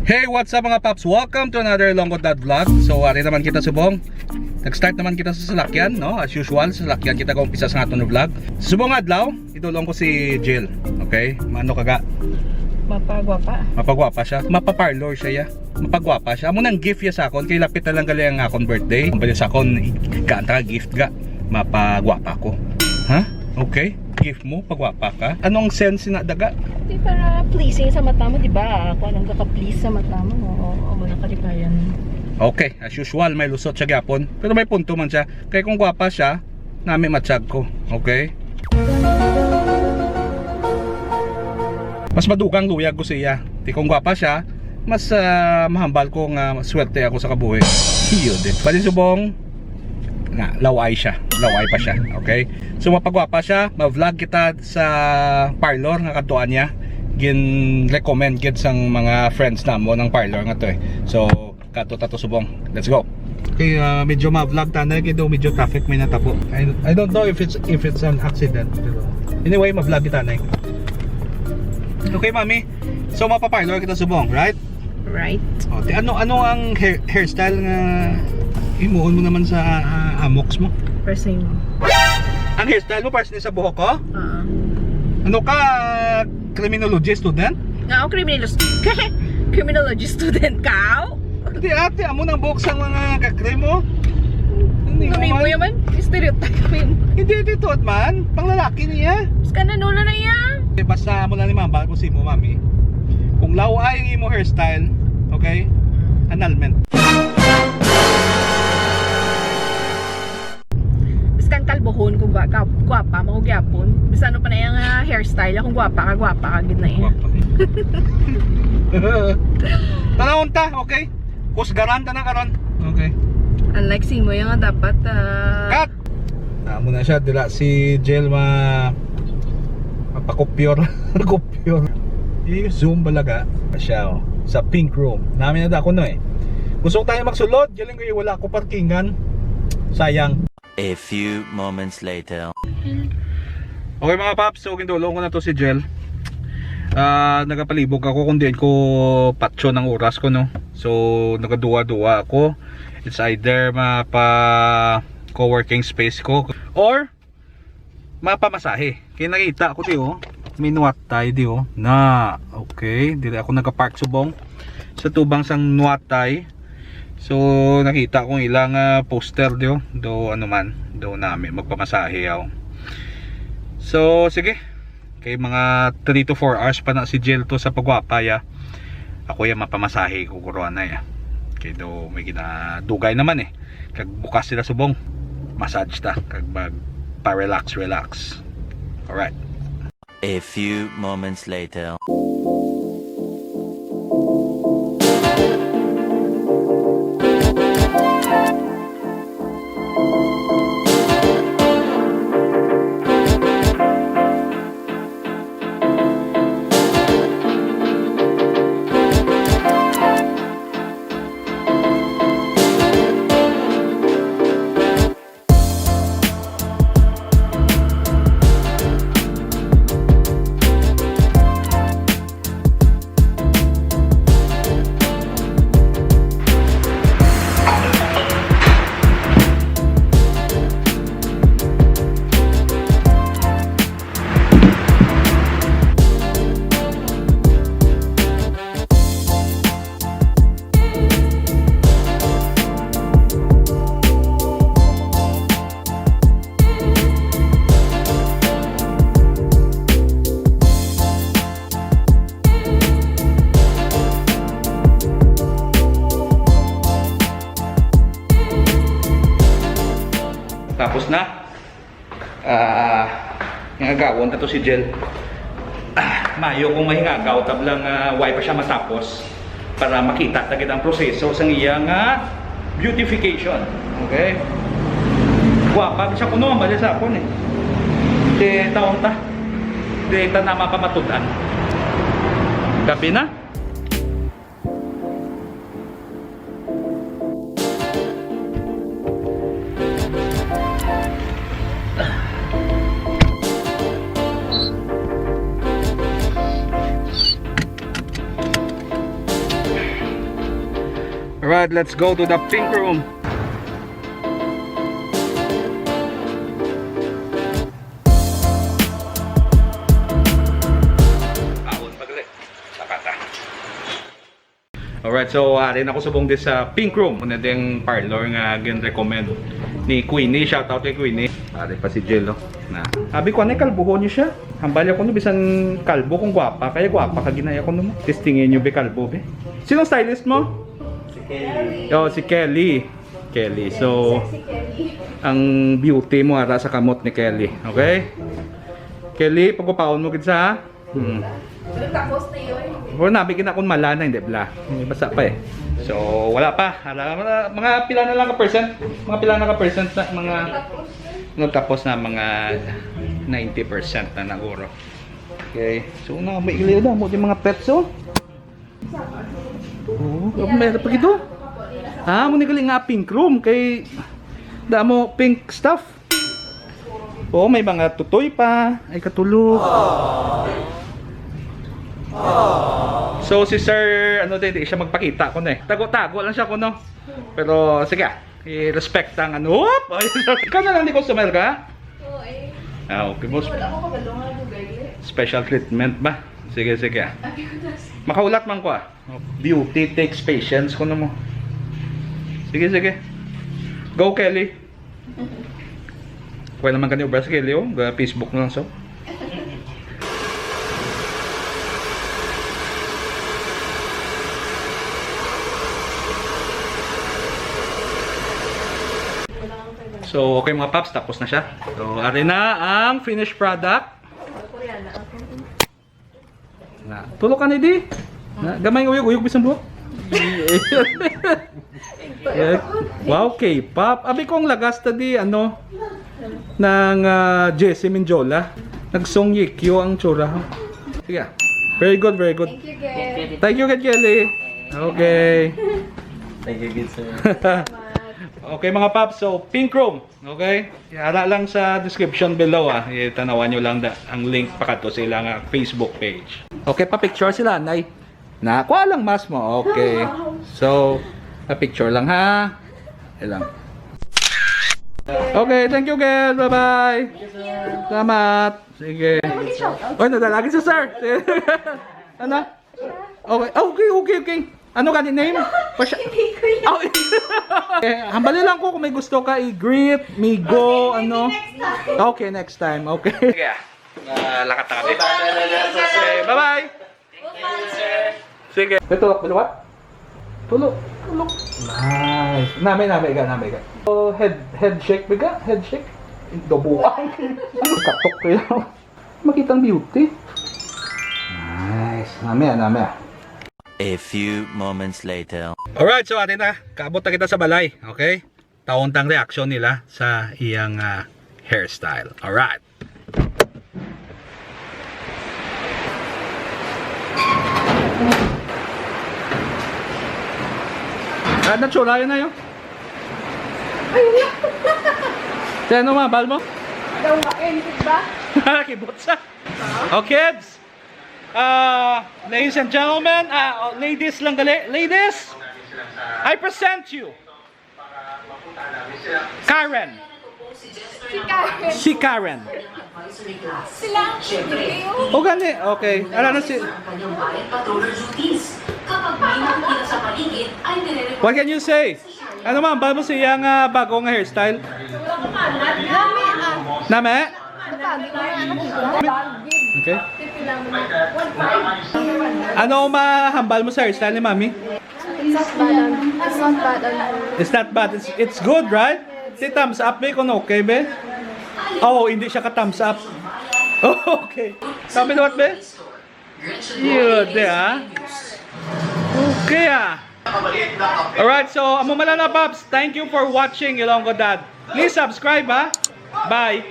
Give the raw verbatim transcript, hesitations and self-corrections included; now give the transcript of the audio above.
Hey, what's up, mga paps? Welcome to another Longgo Dad Vlog. So, ari naman kita subong. Nag-start naman kita sa salakyan, no? As usual, sa salakyan kita kaumpisa sa aton vlog. Subong adlaw, idulong ko si Jill. Okay? Mano kaga? Mapagwapa. Mapagwapa siya. Mapaparlor siya, ya. Mapagwapa siya. Amo nang gift ya sa akon kay lapit na lang gali ang akon birthday. Ang bali sa akon, gaan ta ka gift ga. Mapagwapa ko. Ha? Okay? Gift mo, pagwapa ka. Anong sense na daga? Di para pleasing sa mata mo, di ba? Kung anong kaka-please sa mata mo, oo, amo na kalipayan. Okay, as usual, may lusot siya gyapon. Pero may punto man siya. Kay kung gwapa siya, nami matsyag ko. Okay? Mas madugang luyag ko siya. Di kung gwapa siya, mas ah, mahambal ko nga swerte ako sa kabuhi. Iyo din. Bali subong, na, laway siya. Laway pa siya. Okay? So, mapagwapa siya, ma-vlog kita sa parlor nga kadtuan niya. Gin-recommend gid sang mga friends namo ng parlor nga to eh. So, kato tato subong. Let's go. Okay, ah, medyo ma-vlog tanay kay daw medyo traffic may natabo. I, I don't know if it's if it's an accident, pero anyway, ma-vlog kita tanay. Okay, mami. So, mapaparlor kita subong, right? Right. O, ti ano ano ang hair, hairstyle nga himuon mo naman sa ah, amoks mo? Pressing mo. Ang hairstyle mo para sa buhok ko? Ah. Ano ka, criminology student? Nga ako criminology. Criminology student ka? Hindi ate, amo nang buhok sa mga kakrim mo. Hindi Ano mo mo man. Yaman? Stereotype mo yun. Hindi, hindi tuod man. Panglalaki niya. Mas ka na nulo na iya. Eh, basta mo lang ni mama kung simo, mami. Kung laway ang imo hairstyle, okay? Annulment. Biskan kalbohon kung gwa, ka, gwapa mo gyapon. Bisan ano pa na yung ah, hairstyle, kung gwapa ka, gwapa ka gid na iya. Guwapa. Tanawon ta, okay? Kusgaran ta na karon. Okay. Unlike si mo yung dapat ah, Cut! Amo na siya, dira si Jel ma mapakupyor. Kupyor. I-zoom balaga siya oh. Sa pink room. Nami na da kuno eh. Gusto tayo magsulod, galing ko wala ko parkingan. Sayang. A few moments later. Okay mga paps, so gindulong ko na to si Jel. Ah, nagapalibog ako kung diin ko patyon ang oras ko, no. So nagaduwa-duwa ako. It's either mapa co-working space ko or mapamasahe. Kaya nakita ko di oh, may nuwatay di oh. Na, okay, dili ako nagapark subong sa tubang sang nuwatay. So nakita ko ilang ah, poster di oh. Do ano man, do nami magpamasahe ako. So sige, kay mga three to four hours pa na si Jel to sa pagwapa ya. Ako ya mapamasahe ko kuruan na ya. Kay do may ginadugay naman eh. Kag bukas sila subong. Massage ta kag mag pa-relax, relax. Alright. A few moments later. Tapos na. Ah, nga agawon ta to si Jel. Ah, mayo kung mahingagaw tab lang ah, way pa siya matapos para makita ta gid ang proseso sa iya nga beautification. Okay? Guwapa siya kuno ang bali sa akon eh. Di taon ta. Di ta na mapamatud-an. Gabi na. Right, let's go to the pink room. Ahon, pagli. Sakata. Alright, so ari na ko subong di sa pink room. Muna ding parlor nga gin-recommend ni Queenie. Shoutout kay Queenie. Ari pa si Jill, oh. Na. Abi ko, anay kalbuhon niyo siya. Hambal ako no, bisan kalbo kung gwapa. Kaya gwapa ka, ginaya ko no. Testingin niyo, be, kalbo, be. Sinong stylist mo? Si Kelly. Oh, si Kelly. Kelly. So, ang beauty mo ara sa kamot ni Kelly. Okay? Kelly, pagkupaon mo gid sa, ha? Hmm. Tapos na yun. Pero nabi gina akong mala na, hindi bla. Hindi basa pa eh. So, wala pa. Ala, mga, mga pila na lang ka percent? Mga pila na ka percent na mga nagtapos na mga ninety percent na naguro. Okay. So, na may iliw na mo yung mga pets, oh. Oh, meron pa gito. Ah, mo ni gali nga pink room kay damo pink stuff. Oh, may mga tutoy pa. Ay, katulo. So, si Sir, ano din, di siya magpakita ko na eh. Tago-tago lang siya ko, no? Pero, sige, ah. I-respect ang ano. Oop! Ay, ikaw na lang di customer ka? Oo, eh. Ah, okay, boss. Wala ko kabalo nga lugar, eh. Special treatment ba? Sige, sige, ah. Abi ko, tas Makaulat man ko, ah. Beauty takes patience, kuno mo. Sige, sige. Go, Kelly. Kuha naman kani obra si Kelly, oh. Ga Facebook na lang, so. So, okay, mga paps, tapos na siya. So, ari na ang finished product. Na, tulo ka ni di. Na, gamay uyog, uyog bisan buhok. Yeah. Wow, K-pop. Abi ko ang lagas ta di, ano, ng, ah, Jesse Mendiola. Nagsong Yikyo ang tsura. Sige. Very good, very good. Thank you, Gary. Thank you, Gary Kelly. Okay. Thank you, good sir. Okay, mga paps, so pink room, okay? Ara lang sa description below, ah. Itanawan nyo lang da, ang link pa kadto sa ilang, ah, Facebook page. Okay, pa-picture sila, Nay. Na, kuha lang mas mo. Okay. So, pa-picture lang, ha. Ilang. Okay, thank you, girl. Bye-bye. Salamat. Sige. Oy, nadalagin si sir. Ano? Okay, okay, okay, okay. Ano gani name? Pasya- Hindi ko yun. Oh, eh, hambali lang ko kung may gusto ka i-greet, migo, Okay, ano. Next time. Okay, next time. Okay. Sige, ah. Ah, lakat na kami. Okay, bye-bye. Sige. Ito, buliwat. Tulo. Tulo. Nice. Nami, nami, ga, nami, ga. Oh, head, head shake, biga. Head shake. Dobuang. Katok kayo. Makita ang beauty. Nice. Nami, ah, nami, ah. A few moments later. Alright, so atin na. Kaabot na kita sa balay. Okay? Taon tang reaction nila sa iyang, ah, hairstyle. Alright. Ah, natural yun na yun. Ayun na. Kaya ano, mahambal mo? Daw maentik ba? Kibot sa. Oh, kids. Ah, ladies and gentlemen, ah, oh, ladies lang gali. Ladies, I present you Karen. Si Karen. Si Karen. Sila ang video. O gani, okay. Ala na si Kanyang bayad patroller duties. Kapag may nakikita sa paligid, ay nire-report. What can you say? Ano, mahambal mo sa iyang, ah, bago nga hairstyle? Nami, ah. Nami? Okay. Ano mahambal mo sa hairstyle ni Mami? It's not bad. It's not bad. It's, it's good, right? Si thumbs up, be, kung okay, be? Oh, hindi siya ka thumbs up. Okay. Sabi na what, be? Yun, di, ah. Okay, ah. Alright, so, amo man lang na, Pops. Thank you for watching Ilonggo Dad. Please subscribe, ha? Bye.